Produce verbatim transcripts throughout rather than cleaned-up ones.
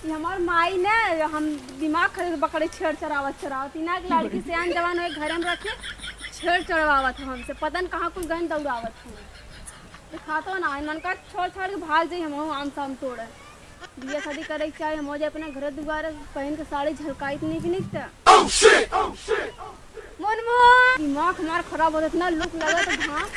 ये हमार माई ने हम दिमाग खराब बकरे छेड़ चरावत चरावत, इना के लड़की सियान जवान होए घरे में रखे, छेड़ चढ़वावत हो हमसे, पता न कहाँ कुल गन दौड़ावत हो। दिखातो ना है, मन का छोड़ छाड़ के भाग जाई हम आम साम तोड़े। बिया शादी करे के चाहे हम हो जाए अपने घर दुआरे, पहन के साड़ी झलकाइत निक निक त। मुनमुन, दिमाग हमार खराब होत, इतना लुक लगत घाम।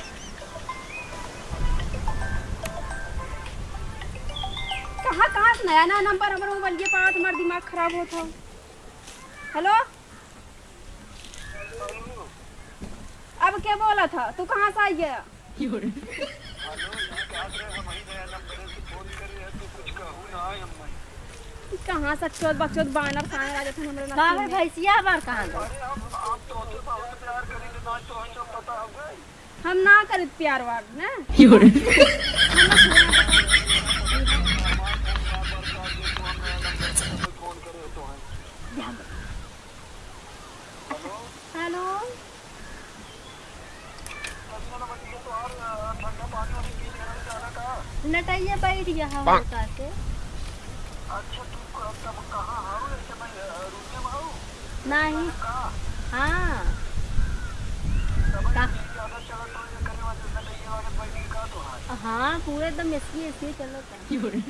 कहाँ, कहाँ से नया, नया नंबर हमर मोबाइल के पावत, हमार दिमाग खराब होत हो। हेलो, अब के बोलत ह? तू कहाँ से आई गया? कहाँ से चोद बकचोद बानर सानर आ जात हन हमरे का नाती में। भैंसिया हमार कहाँ गई? हम ना करित प्यार वार ना। हेलो। नटैया बैठ गया हमारे पास। अच्छा, तू क-, तब कहाँ हऊ? इस समय, अ, रूमे में हऊ? नहीं। कहाँ? हाँ। तब का? ये ज्यादा चलत हो, ये करे वाले नटैया वाले बैठ के का तो है? हाँ, पूरे एकदम एसी, एसी चलत है। लेकिन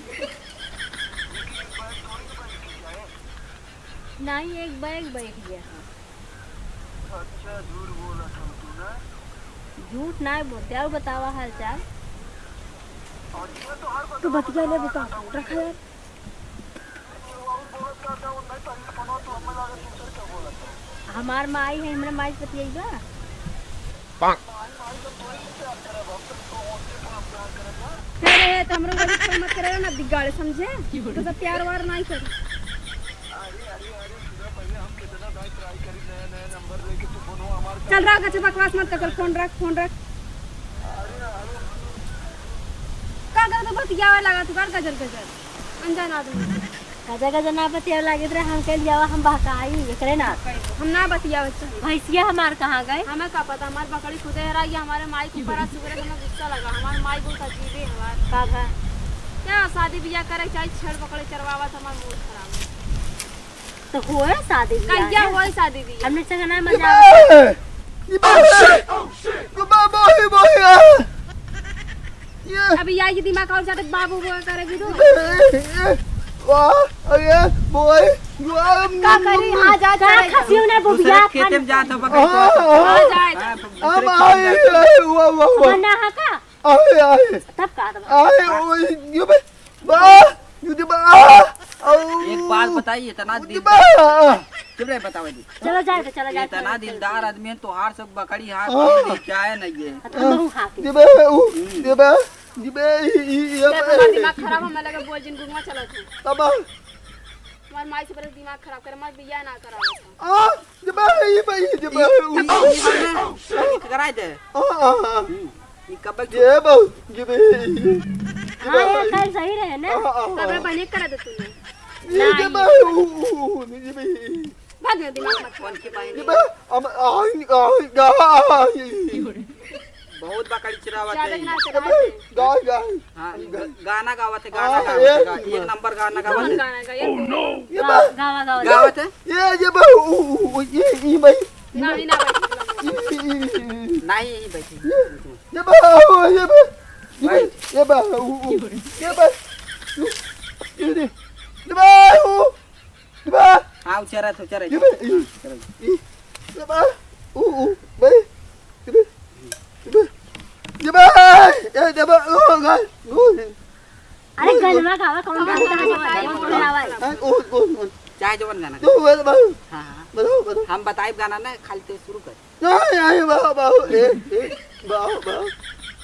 एक बैग थोड़ी ना बैठ के जाए। नहीं, एक बैग बैठ गया है। अच्छा, झूठ बोलत हो तू ना? झूठ ना बोलते, और बतावा हाल चाल। अच्छा, तो हर तू बतिया ले, बता, रखा यार। हमार माई है, हमरा माई से बतियाइबा। अरे, तो हमरो वाली फोन मत करे ना, बिगाड़े, समझे? तो सब प्यार वार नहीं कर। चल रहा, अच्छा बकवास मत कर, फोन रख, फोन रख। का कर तो बतियावे लगा तू, कर गजर गजर। अनजान आदमी से। गजर गजर ना बतियावे लागित रहे, हम कह लिया हम बहकाई, एकरे ना। हम ना बतियावे चाहिए। भैंसिया हमार कहाँ गए? हमें का पता, हमार बकरी खुदे हरा गया, हमारे माई के ऊपर आज सुबह से हमें गुस्सा लगा। हमार माई बहुत अजीबे हमार। का भा? क्या शादी बियाह करे चाहे छेड़ बकरी चरवावत, हमार मूड खराब है। तो होए शादी बियाह कहिया ना? होए शादी बियाह? हमने संग ना मजा आवत। ये बा, ये बा, ये बा, ये बा, ये बा, ये बा। ये। अभी आई दिमाग और ज्यादा बाबू वो करेगी तू। वाह, अरे, बोए, वाह, का करी? हाँ, जा, का जा, जा। खसियो ना दूसरे बुबिया खेते में जात हो, पकड़ के। हाँ, हाँ। हाँ, जा, जा। हाँ, दूसरे हम खेते में आए, जात हो। आए, वाह, वाह, वाह। मना है का? आए, आए। तब का, तब? आए, ओ, ये बे, वाह, ये बे, आ, औ, एक बात बताई, इतना ये दिल बे, आ। चुप रहे, बतावे दी। चलो जाए दे, चलो जाए, इतना चलो, दिलदार चलो। आदमी है, तोहार सब बकरी हाँक हाँ। के लेके आए नहीं है। अब हम हाँ। हाँके। ये बे, ऊ, हम्म। ये बे, ये बे, ई, ई, ये देख, बे। हमार दिमाग खराब, हमें लगे बोल जिन गुंगवा चलत है। बाबा। हमार माई से पहले दिमाग खराब करे, हमार बियाह ना करावत है। आ, ये बे, ये बे, ये बे, ये, ऊ। ये, ये हमने कराए दे। आ, आ, आ। हम्म, ये कब तक ये बे, ये बे, ये। हाँ, ये कल सही रहे ना? आ, आ, आ। कब बने करा दे तूने? ये, ये नहीं। बे, ऊ, ऊ, ऊ, ये बे। भाग ना, दिमाग मत खराब कर। ये बे, हम, आ, आ, आ, आ, आ। बहुत बकरी चरावत ज्यादा है। ना ये चरावत बे, है। गाय, गाय। हाँ, ग-, गाना गावत है, गाना हाँ, गावत है, एक गा-, एक नंबर। नंबर गाना गावत कौन है। गाना गाए? ये बे, गावा, गावा, गावा। गावत है? ये, ये बे, ऊ, ऊ, ऊ, ये, ये बे, ये नहीं, बे। ना बैठी, ये, ये, ये, ये। नहीं, यहीं बैठी। ये, ये बे, ऊ, ये बे, ये बे, बैठ। ये बे, ऊ, ऊ, ये बे, ये दे, ये बे, ऊ। ये बा। हाँ, उ चरत हो, चरत। ये बा, ई। हाँ, चरत। ई। ये बा। ऊ, ऊ, बे। ये बे। ये बे। ये बे। ए, ये बा। ओ, गाय। ओ। अरे, गनवा गावा, कौन गाना गावा? कौन गावा? हाँ, ओ, ओ, ओ। चाहे जवन गाना। ओ, बे, बे। हाँ, हाँ। बताओ, बताओ। हम बताइब गाना ना, खाली तू शुरू कर। नहीं, नहीं, बाबू, बाबू, ए, ए, बाबू, बाबू।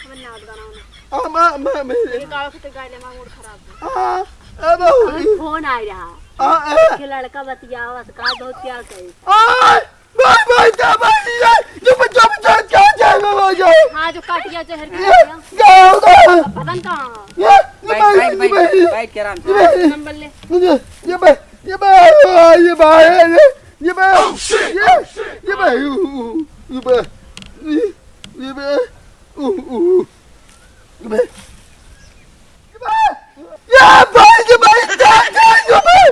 हमें नाच गाना होना। आ, मा, मा, मे, ये गावा खातिर गाइले, हमारा मूड खराब है। आ, ए, बाबू, हमें ई। फोन आ रहा। आ, ए। के लड़का बतियावत, का बहुत प्यार करे। आ, भाई, भाई, क्या भाई, ये, ये बच्चा, बच्चा, क्या, क्या, क्या, क्या, क्या? हाँ, जो काटिया जहर ये, खा गया। क्या होगा? पता नहीं कहाँ। ये, ये बैठ, भाई, बैठ, ये बैठ, भाई। बैठ के आराम से। ये भाई। नंबर ले। मुझे, ये भाई, ये भाई, ये भाई, ये, ये भाई, ये, ये भाई, ऊ, ऊ, ये भाई, ये, ये भाई, ऊ, ऊ, ये भाई, ये भाई, ये भाई, ये भाई, ये भाई,